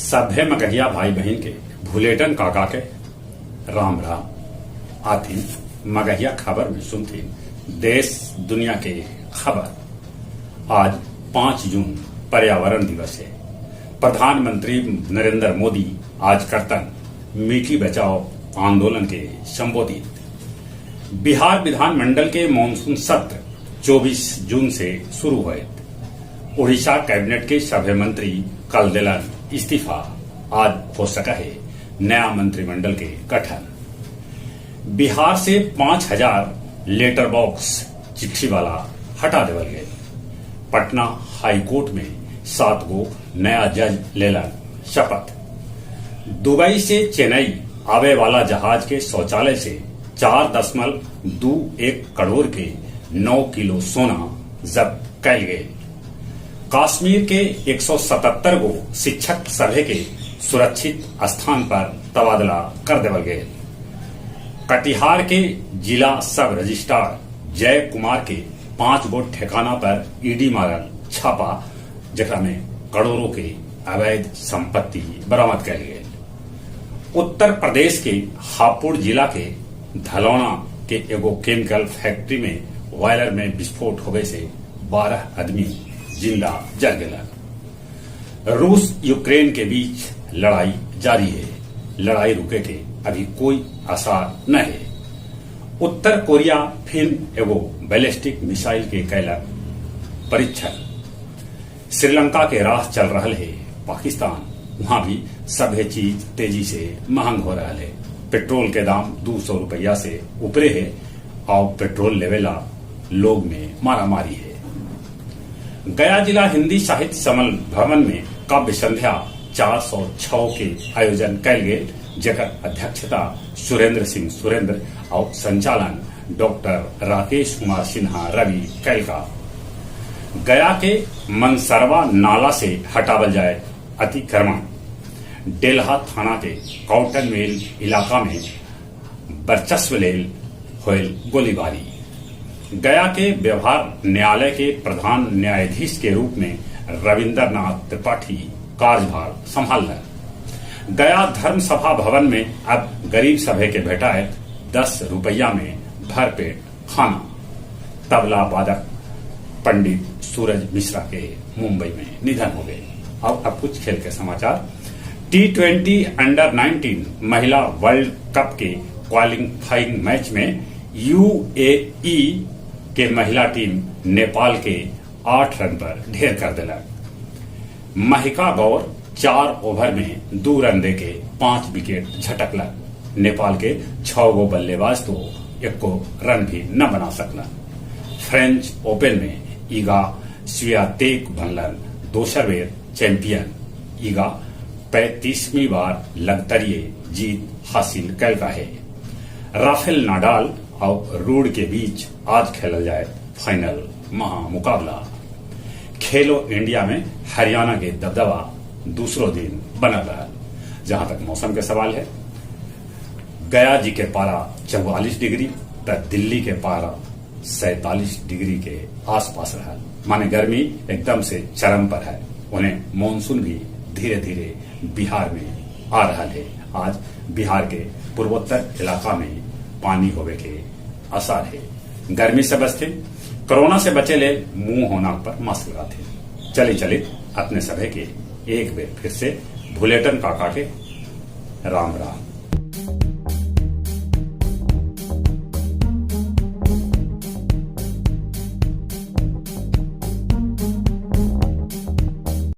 सभे मगहिया भाई बहिन के भुलेटन काका के राम राम। आथिन मगहिया खबर में सुनथिन देश दुनिया के खबर। आज 5 जून पर्यावरण दिवस है। प्रधानमंत्री नरेंद्र मोदी आज करतन मिट्टी बचाओ आंदोलन के संबोधित। बिहार विधानमंडल के मानसून सत्र 24 जून से शुरू होयत। उड़ीसा कैबिनेट के सभे मंत्री कल दिलन इस्तीफा। आज हो सका है नया मंत्रिमंडल के गठन। बिहार से 5000 लेटर बॉक्स चिट्ठी वाला हटा देवल गए। पटना हाईकोर्ट में 7 गो नया जज लेलन शपथ। दुबई से चेन्नई आवे वाला जहाज के शौचालय से 4.21 करोड़ के 9 किलो सोना जब्त कैल गए। कश्मीर के 177 गो शिक्षक सभे के सुरक्षित स्थान पर तबादला कर देवल गए। कटिहार के जिला सब रजिस्ट्रार जय कुमार के 5 गो ठिकाना पर ईडी मारल छापा, जेकरा में करोड़ों के अवैध संपत्ति बरामद कैल गए। उत्तर प्रदेश के हापुड़ जिला के धलौना के एगो केमिकल फैक्ट्री में वायलर में विस्फोट होवे से 12 आदमी जिंदा जल गए। रूस यूक्रेन के बीच लड़ाई जारी है। लड़ाई रुके के अभी कोई आसार न है। उत्तर कोरिया फिर एगो बैलिस्टिक मिसाइल के कैलक परीक्षण। श्रीलंका के राह चल रहा है पाकिस्तान। वहां भी सभे चीज तेजी से महंग हो रहा है। पेट्रोल के दाम 200 रुपया से ऊपरे है और पेट्रोल लेवेला लोग में मारामारी है। गया जिला हिंदी साहित्य समल भवन में काव्य संध्या 406 के आयोजन कैल गेल, जेकर अध्यक्षता सुरेंद्र सिंह सुरेंद्र और संचालन डॉक्टर राकेश कुमार सिन्हा रवि कैलका। गया के मनसरवा नाला से हटावल जाए अतिक्रमण। डेल्हा थाना के कॉटन मिल इलाका में वर्चस्व लेल होयल गोलीबारी। गया के व्यवहार न्यायालय के प्रधान न्यायाधीश के रूप में रविंद्रनाथ त्रिपाठी कार्यभार संभाल। गया धर्म सभा भवन में अब गरीब सभे के भेटाए 10 रुपया में भरपेट खाना। तबला वादक पंडित सूरज मिश्रा के मुंबई में निधन हो गए। अब कुछ खेल के समाचार। T20 अंडर 19 महिला वर्ल्ड कप के क्वालिफाइंग मैच में यूएई के महिला टीम नेपाल के 8 रन पर ढेर कर दिलक। महिका गौर 4 ओवर में 2 रन देके 5 विकेट झटकलक। नेपाल के 6 गो बल्लेबाज तो एको रन भी न बना सकलन। फ्रेंच ओपन में ईगा स्वियातेक बनलन दोसर बेर चैंपियन। ईगा 35वीं बार लगतरिये जीत हासिल कैलका है। राफेल नाडाल और रूड के बीच आज खेलल जाए फाइनल महामुकाबला। खेलो इंडिया में हरियाणा के दबदबा दूसरो दिन बनल रहा। जहां तक मौसम के सवाल है, गया जी के पारा 44 डिग्री त दिल्ली के पारा 47 डिग्री के आसपास रहा। माने गर्मी एकदम से चरम पर है। उन्हें मानसून भी धीरे धीरे बिहार में आ रहा है। आज बिहार के पूर्वोत्तर इलाका में पानी होवे के आसार है। गर्मी से बचते, कोरोना से बचे ले मुंह होना पर मास्क लगाते। चले चले अपने सभे के एक बेर फिर से भुलेटन काका के राम राम।